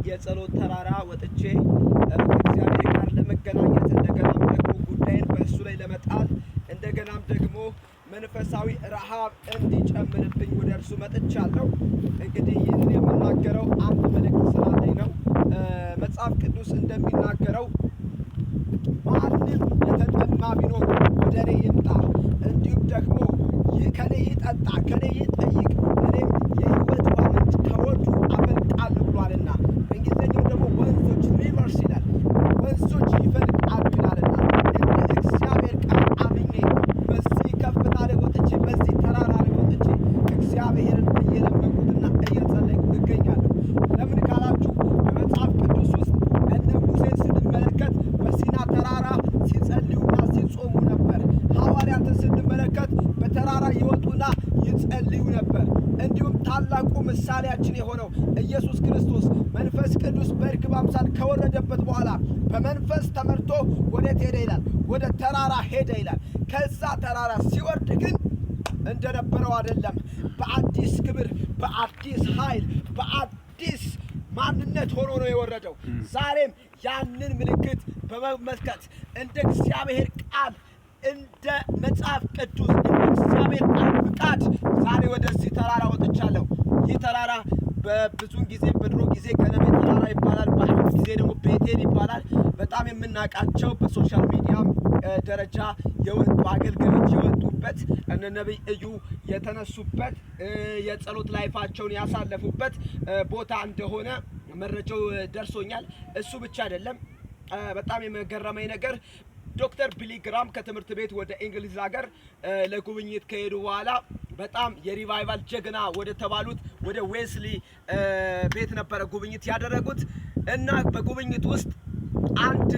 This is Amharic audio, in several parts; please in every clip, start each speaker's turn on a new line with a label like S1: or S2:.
S1: የጸሎት ተራራ ወጥቼ ከእግዚአብሔር ጋር ለመገናኘት፣ እንደገናም ደግሞ ጉዳይን በእሱ ላይ ለመጣል፣ እንደገናም ደግሞ መንፈሳዊ ረሃብ እንዲጨምርብኝ ወደ እርሱ መጥቻለሁ። እንግዲህ ይህንን የምናገረው አንድ መልእክት ስላለኝ ነው። መጽሐፍ ቅዱስ እንደሚናገረው ማንም የተጠማ ቢኖር ወደ እኔ ይምጣ፣ እንዲሁም ደግሞ ከኔ ይጠጣ፣ ከኔ ይጠይቅ፣ እኔም የሕይወት ውሃ ምንጭ ከሆዱ አፈልቃለሁ ብሏልና። በእንግሊዝኛው ደግሞ ወንዞች rivers ይላል። ወንዞች ይፈልቃሉ ይላልና እንደ እግዚአብሔር ቃል አምኜ በዚህ ከፍታ ላይ ወጥቼ፣ በዚህ ተራራ ላይ ወጥቼ እግዚአብሔርን እየለመንኩትና እየጸለይኩ እገኛለሁ። ለምን ካላችሁ በመጽሐፍ ቅዱስ ውስጥ እነ ሙሴን ስንመለከት በሲና ተራራ ሲጸልዩና ሲጾሙ ነበር። ሐዋርያትን ስንመለከት በተራራ ይወጡና ይጸልዩ ነበር። እንዲሁም ታላቁ ምሳሌያችን የሆነው ኢየሱስ ክርስቶስ መንፈስ ቅዱስ በርግብ አምሳል ከወረደበት በኋላ በመንፈስ ተመርቶ ወዴት ሄደ ይላል? ወደ ተራራ ሄደ ይላል። ከዛ ተራራ ሲወርድ ግን እንደነበረው አይደለም። በአዲስ ክብር፣ በአዲስ ኃይል፣ በአዲስ ማንነት ሆኖ ነው የወረደው። ዛሬም ያንን ምልክት በመመልከት እንደ እግዚአብሔር ቃል፣ እንደ መጽሐፍ ቅዱስ፣ እንደ እግዚአብሔር ቃል ፍቃድ ዛሬ ወደዚህ ተራራ ወጥቻለሁ። ይህ ተራራ በብዙን ጊዜ በድሮ ጊዜ ገነሜ ተራራ ይባላል። በአሁኑ ጊዜ ደግሞ ቤቴል ይባላል። በጣም የምናውቃቸው በ social media ደረጃ የወጡ አገልጋዮች የወጡበት፣ እነ ነቢይ እዩ የተነሱበት፣ የጸሎት life ኣቸውን ያሳለፉበት ቦታ እንደሆነ መረጃው ደርሶኛል። እሱ ብቻ አይደለም። በጣም የገረመኝ ነገር ዶክተር ቢሊ ግራም ከትምህርት ቤት ወደ እንግሊዝ ሀገር ለጉብኝት ከሄዱ በኋላ በጣም የ revival ጀግና ወደ ተባሉት ወደ ዌስሊ ቤት ነበረ ጉብኝት ያደረጉት እና በጉብኝት ውስጥ አንድ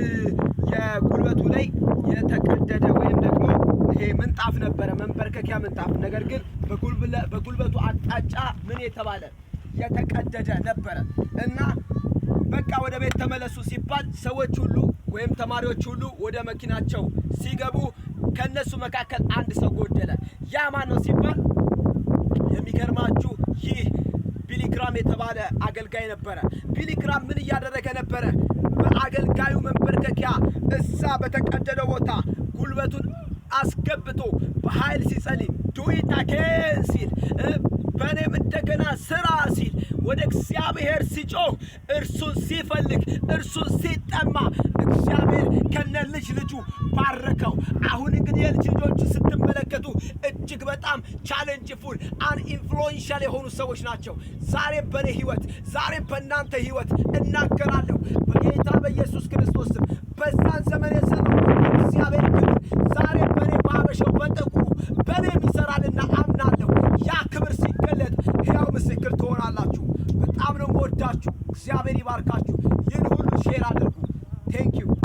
S1: የጉልበቱ ላይ የተቀደደ ወይም ደግሞ ይሄ ምንጣፍ ነበረ፣ መንበርከኪያ ምንጣፍ። ነገር ግን በጉልበቱ አቅጣጫ ምን የተባለ የተቀደደ ነበረ እና በቃ ወደ ቤት ተመለሱ ሲባል ሰዎች ሁሉ ወይም ተማሪዎች ሁሉ ወደ መኪናቸው ሲገቡ ከነሱ መካከል አንድ ሰው ጎደለ። ያ ማን ነው ሲባል የሚገርማችሁ ይህ ቢሊ ግራም የተባለ አገልጋይ ነበረ። ቢሊ ግራም ምን እያደረገ ነበረ? በአገልጋዩ መንበርከኪያ እዛ በተቀደደው ቦታ ጉልበቱን አስገብቶ በኃይል ሲጸልይ፣ do it again ሲል፣ በእኔም እንደገና ስራ ሲል፣ ወደ እግዚአብሔር ሲጮህ፣ እርሱን ሲፈልግ፣ እርሱን ሲጠማ እግዚአብሔር ከነ ልጅ ልጁ ባረከው። አሁን እንግዲህ የልጅ ልጆቹ ስትመለከቱ እጅግ በጣም challengeful and influential የሆኑ ሰዎች ናቸው። ዛሬ በእኔ ህይወት፣ ዛሬ በእናንተ ህይወት እናገራለሁ በጌታ በኢየሱስ ክርስቶስ ስም በዛን ዘመን የሰራው እግዚአብሔር ክብር ዛሬ በእኔ፣ በአበሻው፣ በጥቁሩ በእኔም ይሰራልና አምናለሁ። ያ ክብር ሲገለጥ ሕያው ምስክር ትሆናላችሁ። በጣም ነው የምወዳችሁ። እግዚአብሔር ይባርካችሁ። ይህን ሁሉ share አድርጉ። Thank you.